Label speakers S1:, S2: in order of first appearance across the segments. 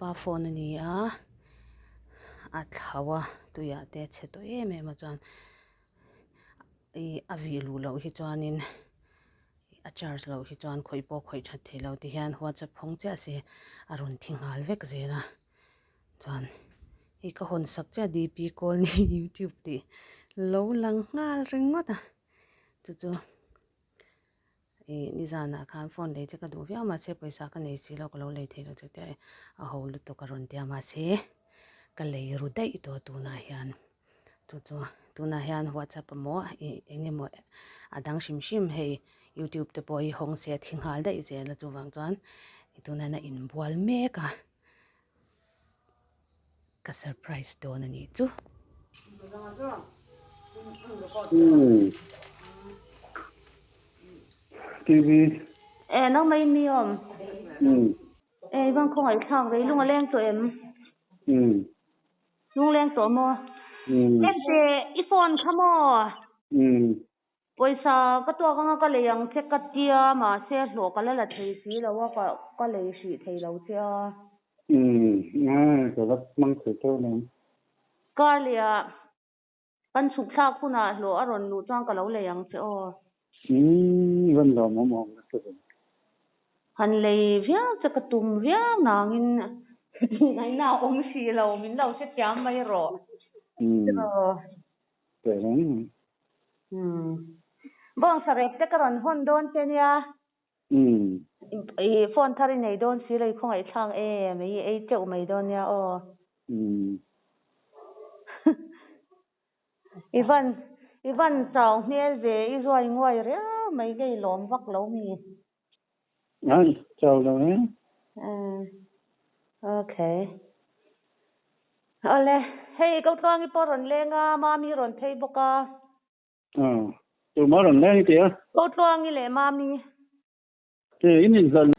S1: pa phone a ni a a thlau a tuiah te a chhe tawh em em a chuan ih a vih luh loh hi chuanin a charge loh hi chuan khawih pawh khawih that theih loh ti hian whatsapp hawng chiah se a rawn thi nghal vek zel a chuan hei ka hawn sak chiah D P Colony youtube tih lo lang nghal ringawt a chu chu ih nizanah khan phone lei che ka duh viau mahse pawisa ka nei si lo ka lo lei thei lo che tia a ho lutuk a rawn ti a mahse ka lei ru daih tawh tunah hian. Chu chu tunah hian whatsapp emaw ih eng emaw a dang hrim hrim hei youtube te pawh hi hawng se a thi nghal daih zel a chuvang chuan tunah hian a inbual mek a ka surprise dawn a nih chu.
S2: TV.
S3: E nangmah in mi awm. E i van khawngaih thlak ve i lung a leng tawh em? Lungleng tawh maw? Ente i phone kha maw? Pawisa ka tuak anga ka lei ang che ka tia mahse hlawh ka la la thei si lo a ka ka lei hrih thei lo che a.
S2: Umm ka la hmang thei tho lo.
S3: Kar leh ah kan chhuk thlak hunah hlawh a rawn luh chuan ka lo lei ang che aw.
S2: Umm rawn lawm awm awm nasa ve.
S3: Han lei viau che ka tum viau nangin tihnaihna a awm hrih lo min lo hrethiam mai rawh.
S2: Umm teh reng.
S3: Umm bawngsa rep te ka rawn hawn dawn che nia.
S2: Umm.
S3: I phone thar i nei dawn si lo i khawngaih thlak em i ei teuh mai dawn nia aw.
S2: Umm.
S3: I van i van chau hmel ve i zuai nguai riau mai ngei lawm vak lo mi.
S2: Ai chau lo e.
S3: Umm okay. Awle hei Kotluangi pawh rawn leng a Mami rawn phei bawk a.
S2: Aw tumah rawn leng tia.
S3: Kotluangi leh Mami.
S2: Ke in inhlan.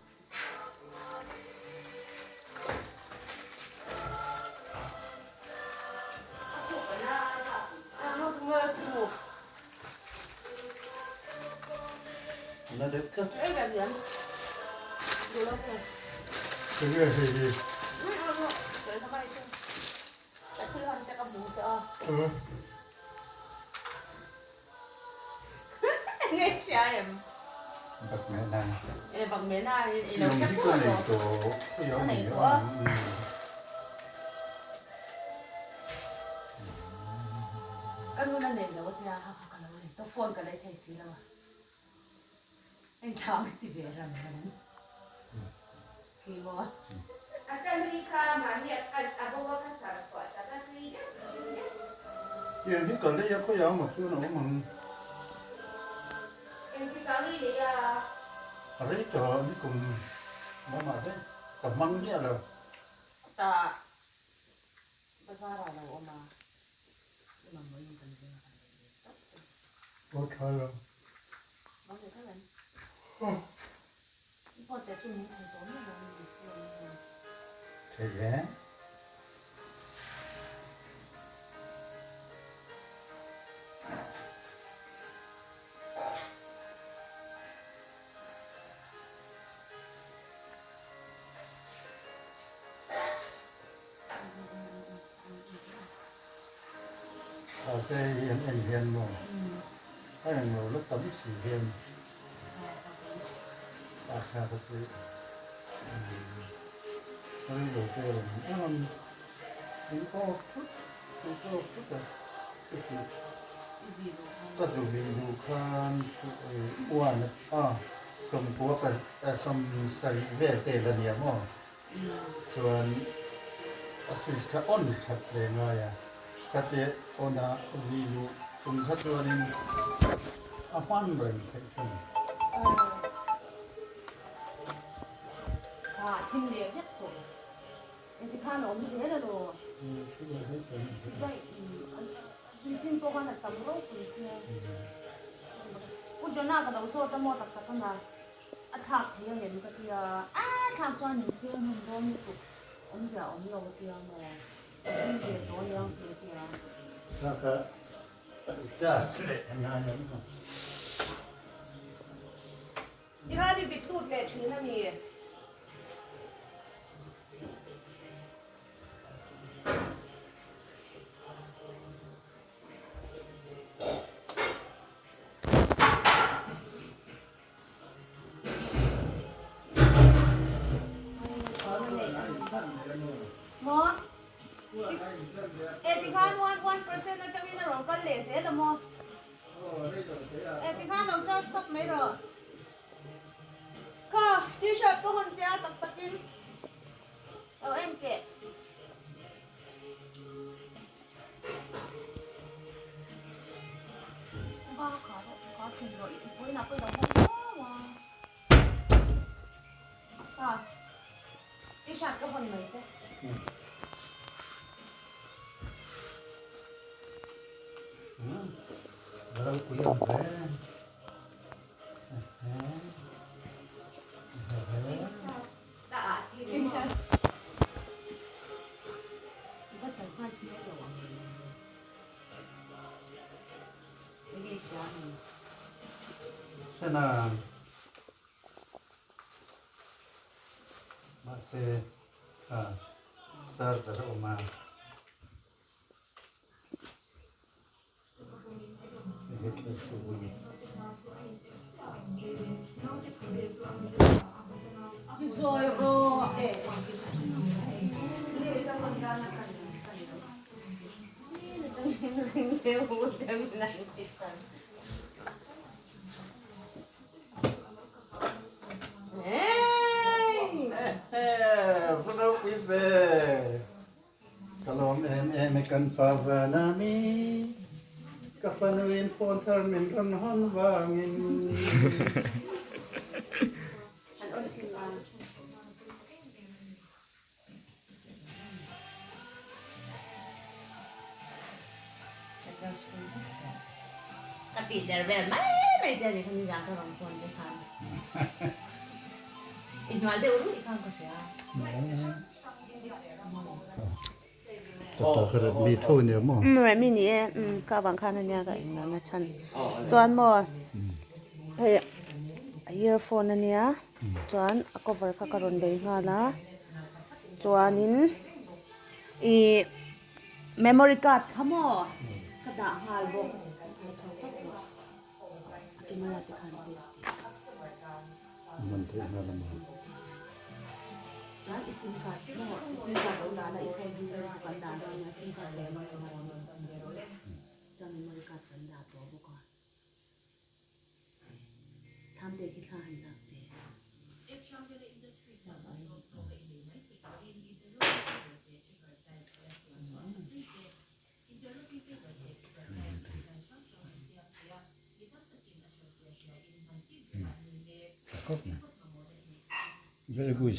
S2: Tiang hi ka lei a khawiah maw chuan a awm ang. A rei tawh a ni kum lamah daih ka hmang miah lo. Aw tha lo. Thei e. Thla te hi an en hian maw a englo la tam si hian a thla ka chu rei lo te rawn rawn in awk thut in awk thut a ka ti ka zu vih duh khan uan a sawmpua ka sawmsarih vel te la nia maw. Chuan a switch kha on that ve ngai a, ka teh on a vi luh chung kha chuanin a hman reng theih thung.
S1: Kha thim leh vek tawh. Engti khan a awm zel alo. Tuichin pawh khan a tam ropui sia. U Jonah ka lo zawt a maw tak tak a na. A thlak thei ang em ka tia, a thlak chuan min seng hman dawn lutuk, awmzia a awm lo a tia maw, ka vui ve tawh a niang chu a tia.
S2: Thlak a charge leh a ngai ang maw.
S1: I hal i bit lut leh thin a mi? Maw? E tikhan 1% atangin a rawn kal leh zel a maw? E tikhan lo charge tawp mai rawh. Kha t-shirt ka hawn che a tak takin lo en teh. Ba kha rawh kha thin rawh i vawiinah pawh i lo hawng viau a. Kha t-shirt ka hawn mai che.
S2: Ropui ang hle. Sana mahse kha charger a awm a. Ka lawm em em e kan pa vana mi ka fanuin phone thar min rawn hawn vangin.
S1: Ka tih der vel mai mai che a ni kha nizan ka rawn phone te khan i hnual deuh ruih khan ka hria.
S2: Redmi tho ania maw?
S1: Umm Redmi ni e, umm ka avang khan ania ka englo na chhan. Chuan maw hei earphone ania chuan a cover kha ka rawn lei nghal a chuanin ih memory card kha maw ka dah nghal bawk. A camera te khan test teh.
S2: Man theih nghal a maw?
S1: Chuan i sim card maw i sim card lo dah la i phone hi chu kan dah dawn nia sim card leh memory card chuan memory card kan dah tawh bawk a. Tham te khi thla han lak teh.
S2: Very good.